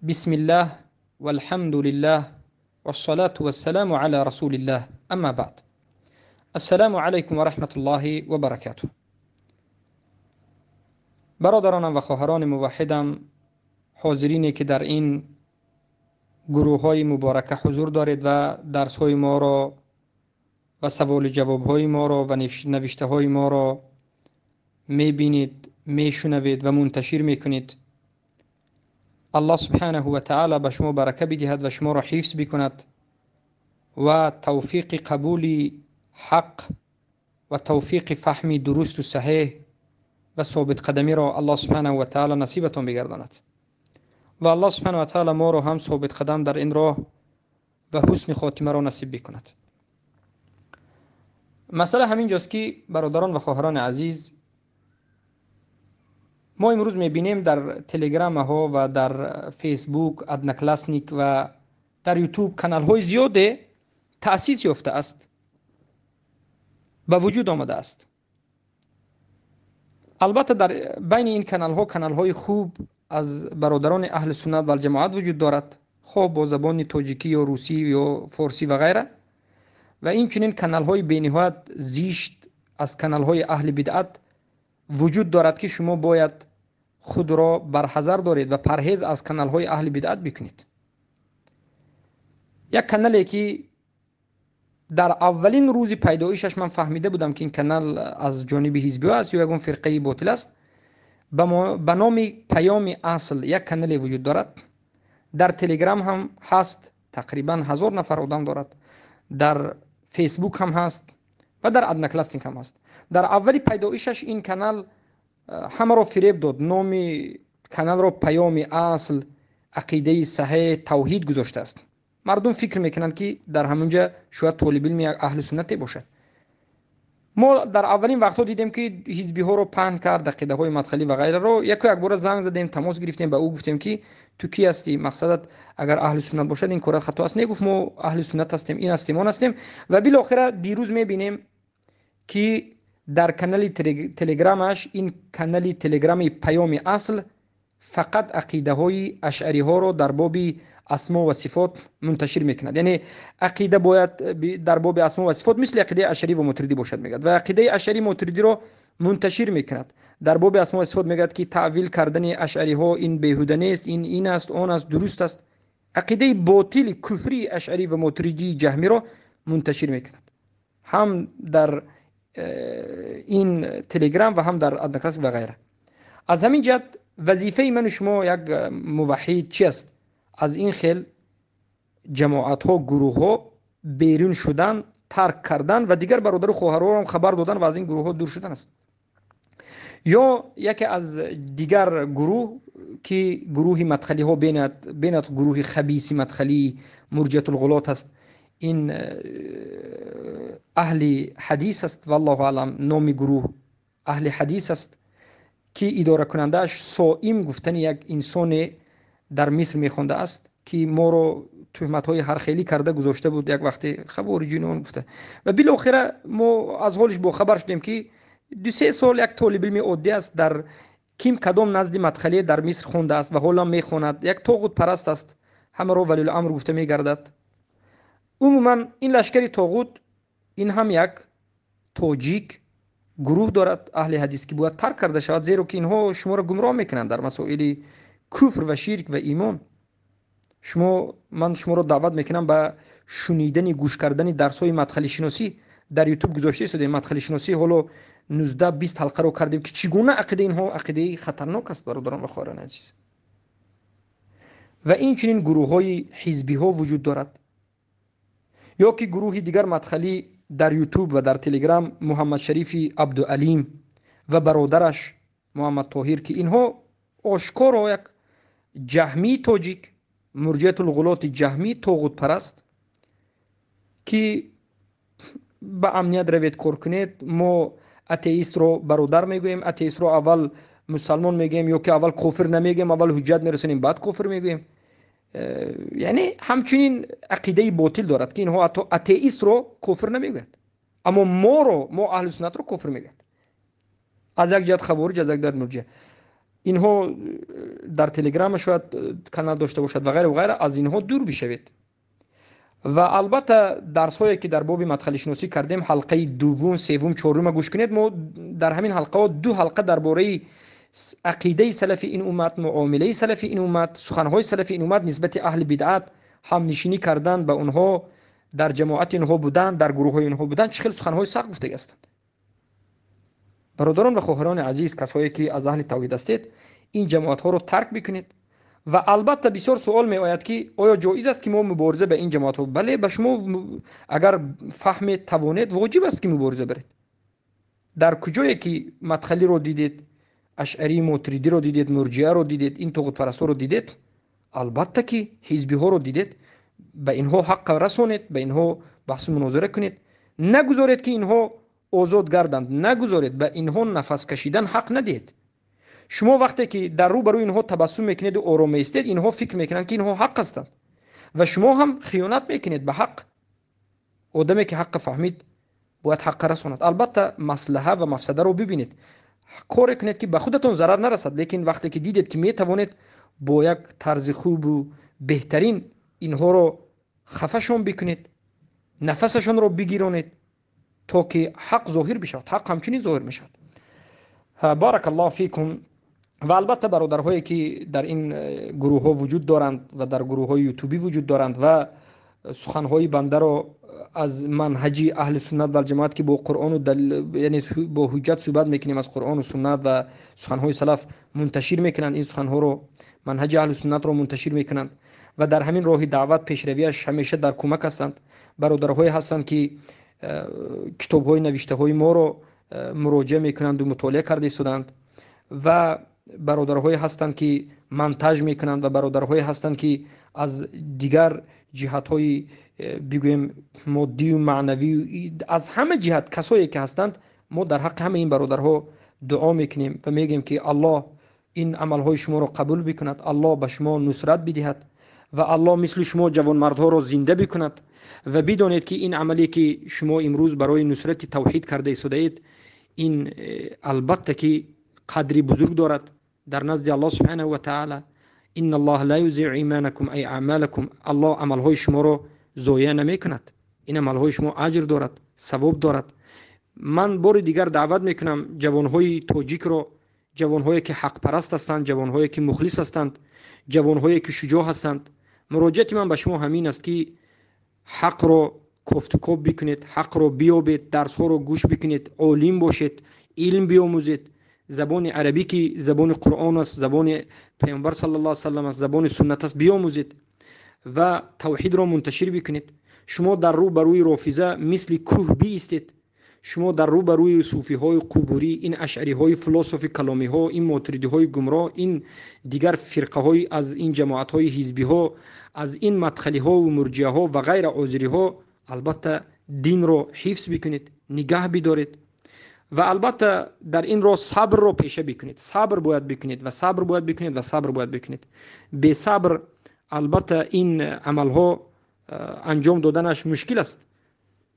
بسم الله والحمد لله والصلاة والسلام على رسول الله اما بعد. السلام علیکم و رحمت الله و برکاته. برادرانم و خواهران موحدم، حاضرینی که در این گروه های مبارکه حضور دارید و درس های ما را و سوال جواب های ما را و نوشته های ما را میبینید، میشنوید و منتشر میکنید، الله سبحانه و تعالی به شما برکه بدهد و شما را حفظ بکند و توفیق قبول حق و توفیق فهم درست و صحیح و ثابت قدمی را الله سبحانه و تعالی نصیبتان بگرداند و الله سبحانه و تعالی ما را هم ثابت قدم در این راه و حسن خاتمه را نصیب بکند. مسئله همینجاست که برادران و خواهران عزیز، ما امروز میبینیم در تلگرام ها و در فیسبوک، ادنکلاسنیک و در یوتیوب کانال های زیاده تأسیس یافته است، به وجود آمده است. البته در بین این کانال ها کانال های خوب از برادران اهل سنت و الجماعت وجود دارد، خوب با زبان تاجیکی یا روسی یا فارسی و غیره، و این چنین کانال های بی‌نهایت زیشت از کانال های اهل بدعت وجود دارد که شما باید خود را برحذر دارید و پرهیز از کانال های اهل بدعت بکنید. یک کانالی که در اولین روز پیدایشش من فهمیده بودم که این کانال از جانب حزبی است یا یک فرقه باطل است، به نام پیام اصل یک کانالی وجود دارد. در تلگرام هم هست، تقریبا 1000 نفر آدم دارد، در فیسبوک هم هست و در ادنکلاستینگ هم هست. در اول پیدایشش این کانال همه را فریب داد، نام کانال را پیام اصل عقیده صحیح توحید گذاشته است. مردم فکر میکنند که در همونجا شاید طالب علم اهل سنت باشد. ما در اولین وقتها دیدیم که حزبی ها رو پهن کرد، عقیده های مدخلی و غیره رو. یک بار زنگ زدیم، تماس گرفتیم، به او گفتیم که تو کی هستی، مقصدت اگر اهل سنت باشد این کارت خطا است. نه، گفت ما اهل سنت هستیم، این هستیم، آن هستیم. و بالاخره دیروز میبینیم که در کانال تلگرامش، این کانال تلگرام پیام اصل، فقط عقیده های اشعری ها رو در باب اسما و صفات منتشر میکند. یعنی عقیده باید در باب اسما و صفات مثل عقیده اشعری و ماتریدی باشد میگد، و عقیده اشعری ماتریدی رو منتشر میکند. در باب اسما و صفات میگد که تعویل کردن اشعری ها این بیهوده نیست، این است، آن است، درست است. عقیده باطل کفری اشعری و ماتریدی جهمی رو منتشر میکند، هم در این تلگرام و هم در ادنکلاس و غیره. از همین جهت وظیفه من و شما یک موحد چی است؟ از این خیل جماعت ها، گروه ها بیرون شدن، ترک کردن و دیگر برادر و خواهرها هم خبر دادن و از این گروه ها دور شدن است. یا یکی از دیگر گروه که گروه مدخلی ها بیند گروه خبیث مدخلی مرجعة الغلات است، این اهل حدیث است، والله اعلم نام گروه اهل حدیث است که اداره کننده‌اش صائم گفتن یک انسان در مصر میخوانده است که ما رو تهمت‌های هر خیلی کرده گذاشته بود، یک وقتی خبر جنون گفته و بالاخره ما از حالش با خبر شدیم که 2-3 سال یک طالب علم عادی است، در کیم کدام نزد مدخلی در مصر خونده است و حالا میخواند، یک طاغوت پرست است، همه رو ولی الامر گفته میگردد. عموما این لشکر طاغوت، این هم یک تاجیک گروه دارد اهل حدیث که باید ترک کرده شود، زیرا که اینها شما را گمراه میکنند در مسائل کفر و شرک و ایمان. من شما را دعوت میکنم به شنیدن، گوش کردن درس های مدخلی شناسی در یوتیوب گذاشته شده. مدخلی شناسی حالا 19-20 حلقه رو کردیم که چگونه عقیده اینها عقیده خطرناک است برادران و خواهران عزیز. و این چنین گروه های حزبی ها وجود دارد، یا که گروه دیگر مدخلی در یوتیوب و در تلگرام، محمد شریف عبدالعلیم و برادرش محمد طاهر، که اینها آشکارا یک جهمی تاجیک، مرجعة الغلات جهمی طاغوت پرست که به امنیت روید کار کنید. ما اتئیست رو برادر میگوییم، اتئیست رو اول مسلمان میگیم یا که اول کافر نمیگیم، اول حجت میرسونیم بعد کافر میگوییم. یعنی همچنین عقیده باطل دارد که اینها حتی اتئیست رو کافر نمیگوید، اما ما رو، ما اهل سنت رو کافر میگوید. از یک جهت خوارج، از یک جهت مرجئه. Инҳо дар Телеграм шояд канал дошта бошад ва ғайра ва ғайра, аз инҳо дур бишавед. Ва албатта дарсҳое ки дар боби мадхалишиносӣ кардем, ҳалқаи дуввум, севум, чорумро гӯш кунед. Мо дар ҳамин ҳалқаҳо ду ҳалқа дар бораи ақидаи салафи ин уммат, муомилаи салафи ин уммат, суханҳои салафи ин уммат нисбати аҳли бидъат, ҳамнишинӣ кардан ба онҳо, дар ҷамоати инҳо будан, дар гурӯҳҳои инҳо будан, чӣ хел суханҳои сахт гуфтагӣ ҳастанд. Бародарон ва хоҳарони азиз, касое ки аз аҳли тавҳид ҳастед, ин ҷамоатҳоро тарк бикунед. Ва албатта бисёр суол меояд, ки оё ҷоиз аст, ки мо мубориза ба ин ҷамоатҳо? Бале, ба шумо агар фаҳмед, тавонед, воҷиб аст, ки мубориза баред. Дар куҷое ки мадхалиро дидед, ашъарӣ мотуридиро дидед, мурҷиаро дидед, ин тоғутпарастҳоро дидед, албатта ки ҳизбиҳоро дидед, ба инҳо ҳаққ расонед, ба инҳо баҳсу мунозира кунед. Нагузоред, ки инҳо озод гарданд, нагузоред, ба инҳо нафас кашидан ҳақ надиҳед. Шумо вақте ки дар рӯ ба рӯи инҳо табассум мекунеду ором меистед, инҳо фикр мекунанд, ки инҳо ҳақ ҳастанд ва шумо ҳам хиёнат мекунед ба ҳақ. Одаме ки ҳаққа фаҳмид, бояд ҳаққа расонад. Албатта маслаҳа ва мафсадаро бибинед, коре кунед, ки ба худатон зарар нарасад, лекин вақте ки дидед, ки метавонед бо як тарзи хубу беҳтарин инҳоро хафашон бикунед, нафасашонро бигиронед, то ки ҳақ зоҳир бишавад. Ҳақ ҳамчунин зоҳир мешавад. Барак Аллоҳ фикум. Ва албатта бародарҳое ки дар ин гурӯҳҳо вуҷуд доранд ва дар гурӯҳҳои ютубӣ вуҷуд доранд ва суханҳои бандаро аз манҳаҷи аҳли суннат валҷамоат, ки бо қуръону, яъне бо ҳуҷҷат суҳбат мекунем аз қуръону суннат ва суханҳои салаф, мунташир мекунанд ин суханҳоро, манҳаҷи аҳли суннатро мунташир мекунанд ва дар ҳамин роҳи даъват пешравиаш ҳамеша дар кӯмак ҳастанд. Бародарҳое ҳастанд, ки китобҳои навиштаҳои моро муроҷиа мекунанду мутолиа карда истодаанд, ва бародарҳое ҳастанд, ки монтаж мекунанд, ва бародарҳое ҳастанд, ки аз дигар ҷиҳатҳои бигӯем моддию маънавию аз ҳама ҷиҳат касое ки ҳастанд, мо дар ҳаққи ҳамаи ин бародарҳо дуо мекунем ва мегӯем, ки Аллоҳ ин амалҳои шуморо қабул бикунад, Аллоҳ ба шумо нусрат бидиҳад ва Аллоҳ мисли шумо ҷавонмардҳоро зинда бикунад. Ва бидонед, ки ин амале ки шумо имрӯз барои нусрати тавҳид карда истодаед, ин албатта ки қадри бузург дорад дар назди Аллоҳ субҳанаҳу ва таъала. Инна Аллоҳ ла юзиъу иманакум, ай аъмалакум. Аллоҳ амалҳои шуморо зоя намекунад. Ин амалҳои шумо аҷр дорад, савоб дорад. Ман бори дигар даъват мекунам ҷавонҳои тоҷикро, ҷавонҳое ки ҳақпараст ҳастанд, ҷавонҳое ки мухлис ҳастанд, ҷавонҳое ки шуҷоъ ҳастанд. Муроҷиати ман ба шумо ҳамин аст, ки ҳақро кофтукоб бикунед, ҳақро биёбед, дарсҳоро гӯш бикунед, олим бошед, илм биомӯзед. Забони арабӣ, ки забони Қуръон аст, забони Паёмбар саллаллоҳу алайҳи васаллам аст, забони суннат аст, биомӯзед ва тавҳидро мунташир бикунед. Шумо дар рӯ ба рӯи рофиза мисли кӯҳ биистед. Шумо дар рӯ ба рӯи суфиҳои қубурӣ, ин ашъариҳои философи каломиҳо, ин мотуридиҳои гумроҳ, ин дигар фирқаҳои аз ин ҷамоатҳои ҳизбиҳо, аз ин мадхалиҳову мурҷиаҳо ва ғайра озириҳо, албатта динро ҳифз бикунед, нигаҳ бидоред ва албатта дар ин роҳ сабрро пеша бикунед. Сабр бояд бикунед ва сабр бояд бикунед ва сабр бояд бикунед. Бесабр албатта ин амалҳо анҷом доданаш мушкил аст.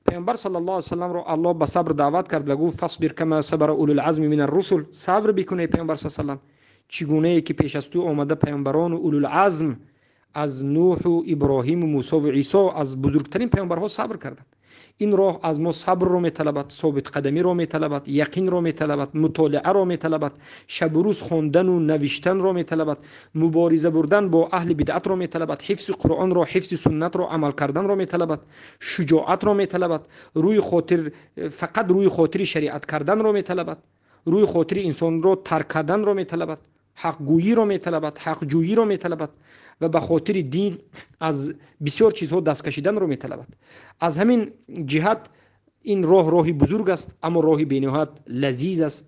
Паёмбар саллаллоҳу алайҳи васалламро Аллоҳ ба сабр даъват кард ва гуфт: фасбир кама сабара улул азми мин аррусул. Сабр бикун, эй паёмбар с саллам, чӣ гунае ки пеш аз ту омада паёмбарону улулазм аз Нӯҳу Иброҳиму Мусову Исо, аз бузургтарин паёмбарҳо сабр карданд. Ин роҳ аз мо сабрро металабад, собитқадамиро металабад, яқинро металабад, мутолиаро металабад, шабу рӯз хондану навиштанро металабад, мубориза бурдан бо аҳли бидъатро металабад, ҳифзи Қуръонро, ҳифзи суннатро, амал карданро металабад, шуҷоатро металабад, рӯи хотир фақат рӯи хотири шариат карданро металабад, рӯи хотири инсонро тарк карданро металабад, ҳақгӯиро металабад, ҳақҷӯиро металабад ва ба хотири дин аз бисёр чизҳо даст кашиданро металабад. Аз ҳамин ҷиҳат ин роҳ роҳи бузург аст, аммо роҳи бениҳоят лазиз аст,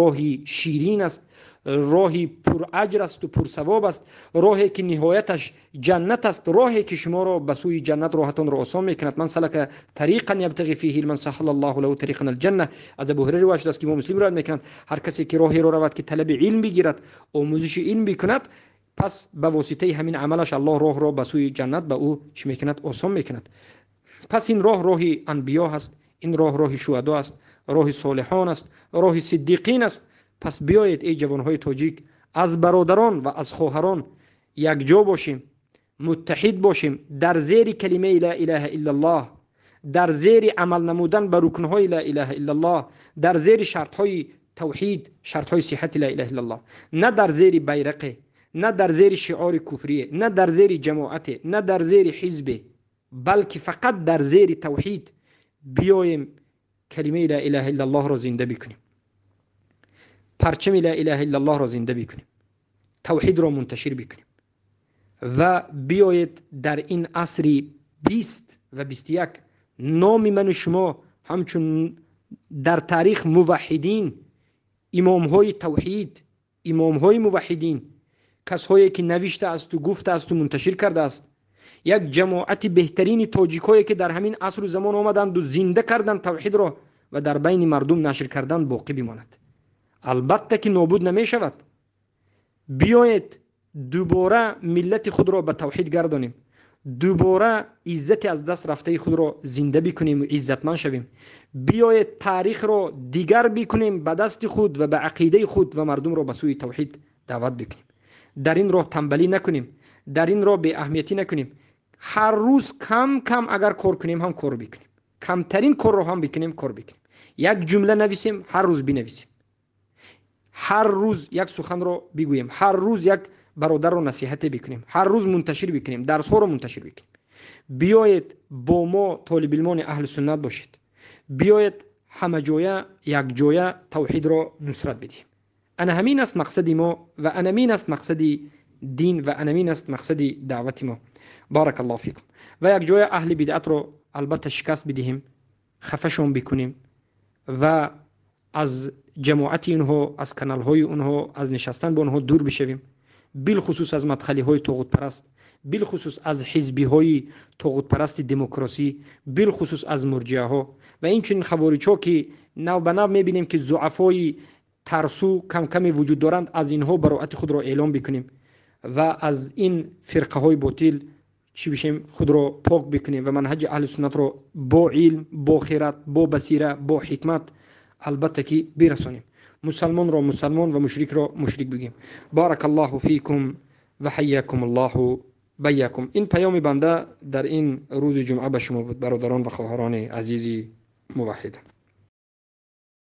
роҳи ширин аст, роҳи пураҷр асту пурсавоб аст, роҳе ки ниҳояташ ҷаннат аст, роҳе ки шуморо ба сӯи ҷаннат роҳатонро осон мекунад. Ман салака тариқан ябтағи фиҳи илман саҳала Аллоҳу лаҳу тариқан алҷанна. Аз Абу Ҳурайра ривоят шудааст, ки имом Муслим ривоят мекунанд: ҳар касе ки роҳеро равад, ки талаби илм бигирад, омӯзиши илм бикунад, пас ба воситаи ҳамин амалаш Аллоҳ роҳро ба сӯи ҷаннат ба ӯ чӣ мекунад? Осон мекунад. Пас ин роҳ роҳи анбиё ҳаст, ин роҳ роҳи шуҳадо аст, роҳи солиҳон аст, роҳи сиддиқин аст. Пас биёед, эй ҷавонҳои тоҷик, Аз бародарон ва аз хоҳарон якҷо бошем, муттаҳид бошем, дар зери калимаи ла илаҳа иллаллоҳ, дар зери амал намудан ба рукнҳои ла илаҳа иллаллоҳ, дар зери шартҳои тавҳид, шартҳои сиҳати ла илаҳа иллаллоҳ, на дар зери байрақе, на дар зери шиори куфрие, на дар зери ҷамоате, на дар зери ҳизбе, балки фақат дар зери тавҳид биёем, калимаи ла илаҳа иллаллоҳро зинда бикунем, парчами ла илаҳа иллаллоҳро зинда бикунем, тавҳидро мунташир бикунем ва биёед дар ин асри 20 ва 21 номи ману шумо ҳамчун дар таърих муваҳҳидин, имомҳои тавҳид, имомҳои муваҳҳидин, касҳое ки навиштаасту гуфтаасту мунташир кардааст, як ҷамоати беҳтарини тоҷикҳое ки дар ҳамин асру замон омаданду зинда карданд тавҳидро ва дар байни мардум нашр карданд, боқӣ бимонад. Албатта ки нобуд намешавад. Биёед дубора миллати худро ба тавҳид гардонем, дубора иззати аз даст рафтаи худро зинда бикунем ва иззатманд шавем. Биёед таърихро дигар бикунем ба дасти худ ва ба ақидаи худ ва мардумро ба сӯи тавҳид даъват бикунем. Дар ин роҳ танбалӣ накунем, дар ин роҳ беаҳамиятӣ накунем. Ҳар рӯз кам кам агар кор кунем ҳам кор бикунем, камтарин корро ҳам бикунем, кор бикунем. Як ҷумла нависем, ҳар рӯз бинависем, ҳар рӯз як суханро бигӯем, ҳар рӯз як бародарро насиҳате бикунем, ҳар рӯз мунташир бикунем, дарсҳоро мунташир бикунем. Биёед бо мо толибилмони аҳли суннат бошед. Биёед ҳамаҷоя якҷоя тавҳидро нусрат бидиҳем. Ана ҳамин аст мақсади мо ва ана ҳамин аст мақсади дин ва ана ҳамин аст мақсади даъвати мо. Барак аллоҳу фикум. Ва якҷоя аҳли бидъатро албатта шикаст бидиҳем, хафашон бикунем ва аз ҷамоати инҳо, аз каналҳои онҳо, аз нишастан бо онҳо дур бишавем, билхусус аз мадхалиҳои тоғутпараст, билхусус аз ҳизбиҳои тоғутпарасти демократӣ, билхусус аз мурҷиаҳо ва инчунин хавориҷҳо ки нав ба нав мебинем ки зуафои тарсу камкаме вуҷуд доранд, аз инҳо бароати худро эълон бикунем ва аз ин фирқаҳои ботил чӣ бишем, худро пок бикунем ва манҳаҷи аҳли суннатро бо илм, бо хират, бо басира, бо ҳикмат албатта ки бирасонем. Мусалмонро мусалмон ва мушрикро мушрик бигем. Баракаллоҳу фикум ва ҳайякумуллоҳу байякум. Ин паёми банда дар ин рӯзи ҷумъа ба шумо буд, бародарон ва хоҳарони азизи муваҳҳид.